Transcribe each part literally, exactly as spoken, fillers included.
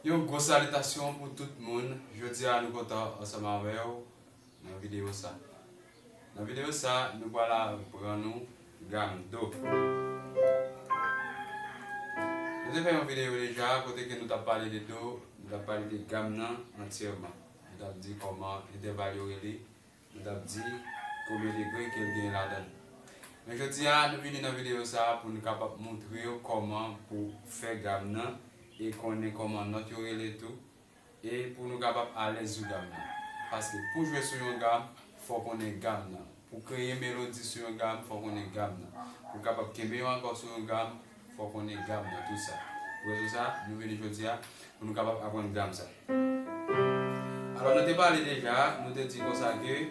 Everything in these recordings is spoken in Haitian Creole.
Yon gwo salitasyon pou tout moun. Jodi a nou kontan ansanm avè w nan videyo sa. Nan videyo sa, nou pral aprann nou gam do. Nou te fè yon videyo deja kote ke nou t ap pale de do, nou t ap pale de gam nan antyèman. Nou t ap di kòman entèval yo rele, nou t ap di konbyen degre ke l gen ladan l. Men jodi a, nou vini nan videyo sa a pou nou kapab montre w kòman pou fè gam nan e konnen kòman nòt yo rele tou, e pou nou kapab alèz sou gam nan. Paske pou jwe sou yon gam, fò w konnen gam nan. Pou kreye melodi sou yon gam, fò w konnen gam nan. Pou w kapab kenbe yon akò sou yon gam, fò w konnen gam nan tou sa. Pou rezon sa, nou vini jodi a pou nou kapab aprann gam sa. Alò, nou te pale deja, nou te di konsa ke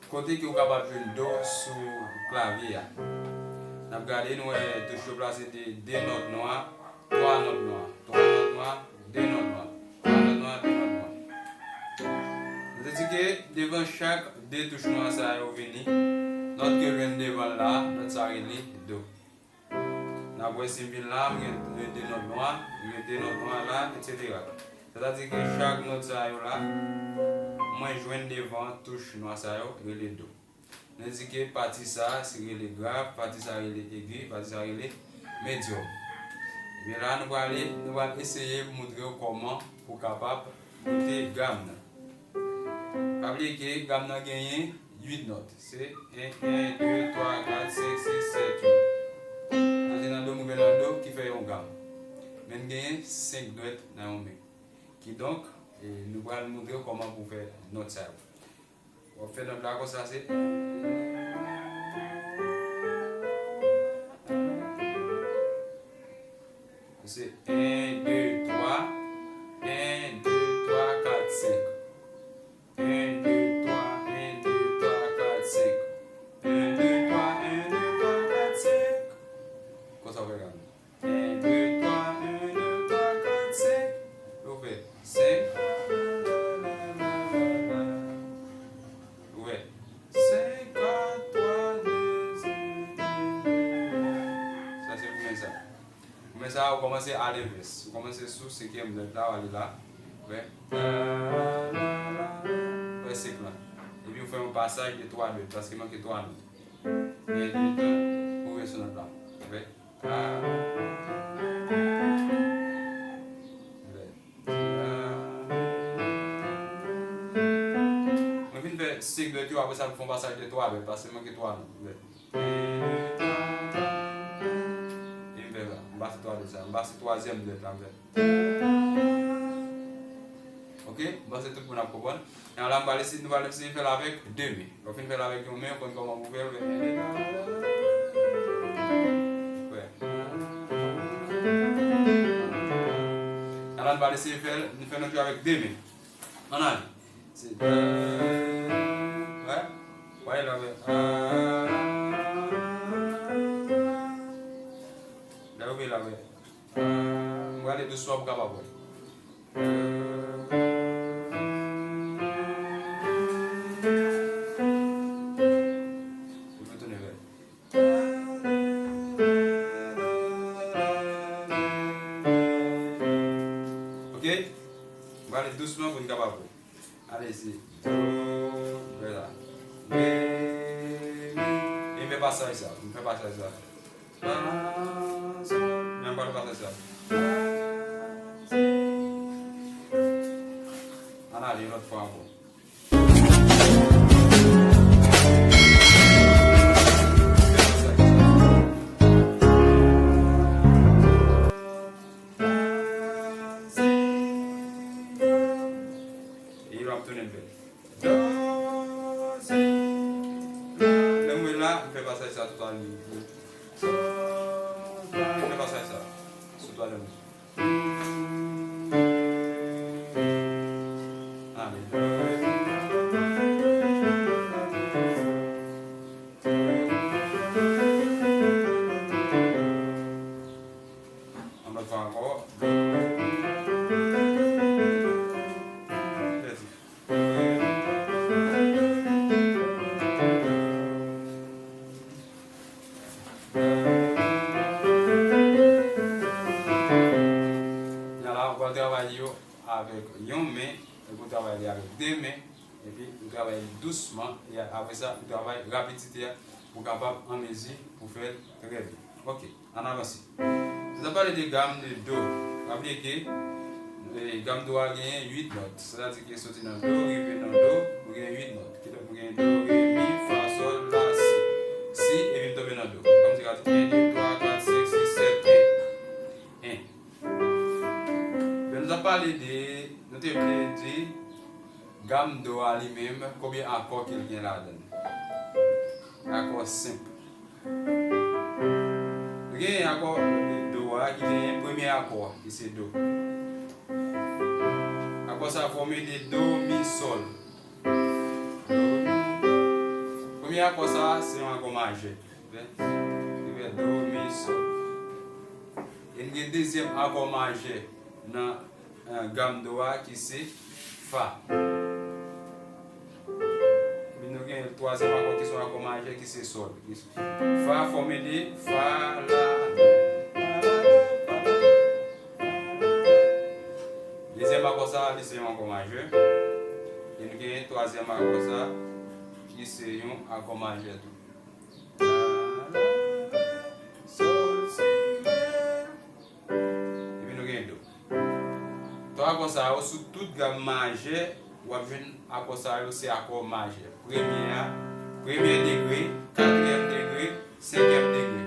kote ke w kapab jwenn do sou klavye a. N ap gade, nou wè touch yo plase de, de nòt nwa, twa nòt nwa, twa nòt nwa, de nòt nwa, twa nòt nwa, de nòt nwa. Nou te di ke devan chak de touch nwa sa yo vini, nòt ke jwenn devan l la, nòt sa rele do. N ap wè si m vin la, m gen de nòt nwa, m gen de nòt nwa la, etsetera. Sètadi ke chak nòt sa yo la, mwen jwenn devan touch nwa sa yo, rele do. Nou di ke pati sa, se rele grav, pati sa rele egi, pati sa rele medyòm. Ebyen la, nou prale, nou pral eseye montre w kòman pou w kapab moute gam nan. Pa bliye ke gam nan genyen uit nòt. Se en, en, de, twa, kat, senk, sis, sèt, uit. Sa se nan do, m rive nan do, ki fè yon gam. Men n genyen senk dwèt nan yon men. Kidonk, e, nou pral montre w kòman pou w fè nòt sa yo. W ap fè nòt la konsa, se. Se en, de, twa. En, de, twa, kat, senk. En, de, twa, en, de, twa, kat, senk. En, de, twa, en, de, twa, kat, senk. Konsa w fè gam nan. En, de, twa, en, de, twa, kat, senk. Ou fè senk. Ou fè senk, kat, twa, de, senk. Sa se pou men sa. Pou men sa, ou kòmanse alenvès. Ou kòmanse sou senkyèm dwèt la, ou ale la. Ou fè, ou fè senk lan. Epi ou fè yon pasaj de twa dwèt, paske manke twa nòt. Men de tan, ou rive sou nòt la. Ou fè. Mwen fin fè senk dwèt yo, apre sa, m fè yon pasaj de twa dwèt, paske manke twa nòt. E m fè sa. M pase twa dwèt sa. M pase twazyèm dwèt la, m fè. Ok? M panse tout moun ap konprann. E la, m pral eseye, nou pral eseye fè l avèk de men. Lè w fin fè l avèk yon men, ou konn kòman pou fè l, ou fè. Wè. Ala, nou pral eseye fè l, nou fè nòt yo avèk de men. Ann ale. Se. Wè. Wè, la, wè. Lè w veye la, wè. M prale dousman pou w kapab wè. Ou retounen vè. Ok? M prale dousman pou n kapab wè. Ale, se do, re, la. Re, mi. E m fè pasaj sa. M fè pasaj sa. Fa, sol. Men m pa fè pasaj sa. Ann ale, yon lòt fwa ankò. E w ap tounen fè. Do, si, la. Lè m rive la, m fè pasaj sa sou twazyèm. Do, si, la. M fè pasaj sa sou twazyèm. Ale. Yon lòt fwa ankò. Pèdi. Kounye a la, ou pral travay yo avèk yon men, epi w travay li avèk de men, epi ou travay li dousman, e apre sa, ou travay rapidite a pou w kapab an mezi pou fè l trè byen. Ok, ann avanse. Nou t ap pale de gam de do. Raple ke, e, gam do a genyen uit nòt. Sètadi ke soti nan do, rive nan do, ou genyen uit nòt. Kidonk, ou genyen do, re, mi, fa, sòl, la, si. Si, epi m tonbe nan do. Kòmsi ka di en, de, twa, kat, senk, sis, sèt, en. En. Men nou t ap pale de, nou te vle di, gam do a li menm, konbyen akò ke l gen ladan l? Akò senp. Nou genyen akò do a ki genyen premye akò a, ki se do. Akò sa a fòme de do, mi, sòl. Do, mi. Premye akò sa a, se yon akò majè. Li fè do, mi, sòl. E n gen dezyèm akò majè nan, eh, gam do a ki se fa. Epi nou gen twazyèm akò ki se yon akò majè ki se sòl. Fa fòme de fa, la, do. Dezyèm akò sa a, li se yon akò majè. E nou gen twazyèm akò sa a, ki se yon akò majè tou. Sòl, si, re. Epi nou gen do. Twa akò sa yo, sou tout gam majè, w ap jwenn akò sa yo, se akò majè. Premye a, premye degre, katriyèm degre, senkyèm degre.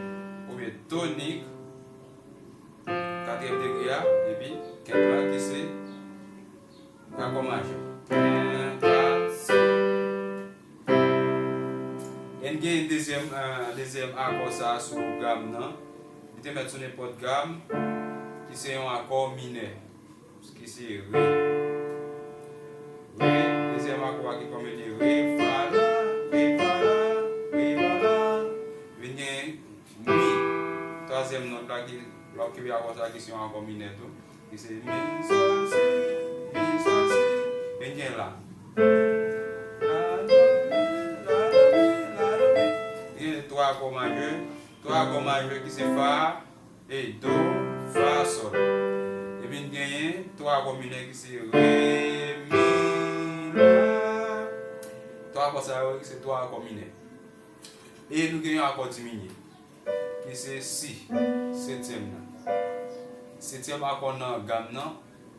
Oubyen tonik, katriyèm degre a, epi kent la ki se akò majè. En, kat, senk. E n gen dezyèm, eh, dezyèm akò sa a sou gam nan. Li te mèt sou nenpòt gam, ki se yon akò minè, ki se re. Re, dezyèm akò a ki fòme de re, fa, la, re, fa, la, re, fa, la. Vin gen mi, twazyèm nòt la ki, w ap kenbe akò sa a ki se yon akò minè tou. Ki se mi, sòl, si, mi, sòl, si. Vin gen la. La, do, mi, la, do, mi, la, do, mi. Gen twa akò majè. Twa akò majè ki se fa, e do, fa, sòl. Epi n genyen twa akò minè ki se re, mi, la. Twa akò sa yo ki se twa akò minè. E nou gen yon akò diminye, ki se si, setyèm nan. Setyèm akò nan gam nan,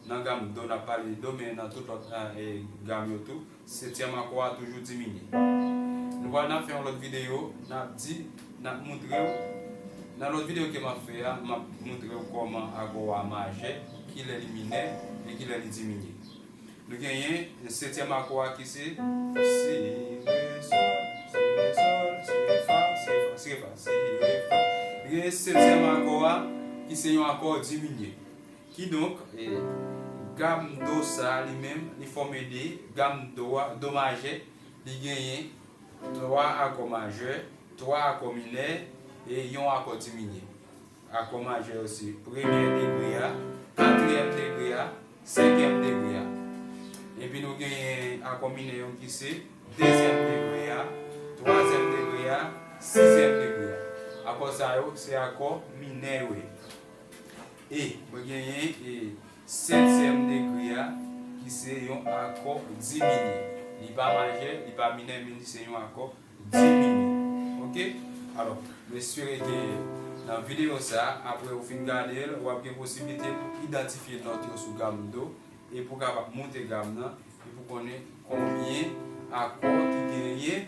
nan gam do, n ap pale de do, men nan tout lòt, eh, eh, gam yo tou, setyèm akò a toujou diminye. Nou pral, n ap fè yon lòt videyo, n ap di, n ap moutre w, nan lòt videyo ke m ap fè a, m ap moutre w kòman akò a majè, kilè li minè, e kilè li diminye. Nou genyen setyèm akò a ki se si, re, sòl, si, re, sòl, si, re, fa, si, re, fa, si, re, fa, si, re, fa. Nou genyen setyèm akò a ki se yon akò diminye. Kidonk, eh, gam do sa a li menm, li fòme de gam do a, do majè, li genyen twa akò majè, twa akò minè, e yon akò diminye. Akò majè yo se premye degre a, katriyèm degre a, senkyèm degre a. Epi nou genyen akò minè yo ki se dezyèm degre a, twazyèm degre a, sizyèm degre a. Akò sa yo se akò minè yo ye. E mwen genyen, e, setyèm degre a, ki se yon akò diminye. Li pa majè, li pa minè, men li se yon akò diminye. Ok? Alò, m espere ke nan videyo sa, apre ou fin gade l, w ap gen posiblite pou idantifye nòt yo sou gam do e pou kapab moute gam nan, e pou konnen konbyen akò ki genyen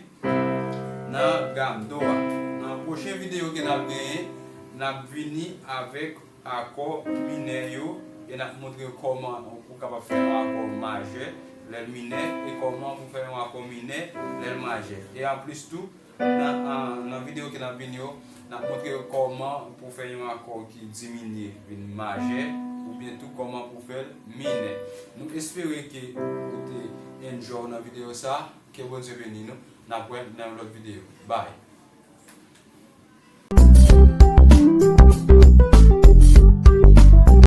nan gam do a. Nan pwochen videyo ke n ap genyen, n ap vini avèk akò minè yo, e n ap montre w kòman ou kapab fè yon akò majè lè l minè, e kòman pou fè yon akò minè lè l majè. E anplis tou, nan, an, nan videyo ke n ap vini yo, n ap montre w kòman pou fè yon akò ki diminye vin majè, oubyen tou kòman pou fè l minè. Nou espere ke ou te enjoy nan videyo sa. Ke Bondye beni nou. N ap wè nan yon lòt videyo. Bye.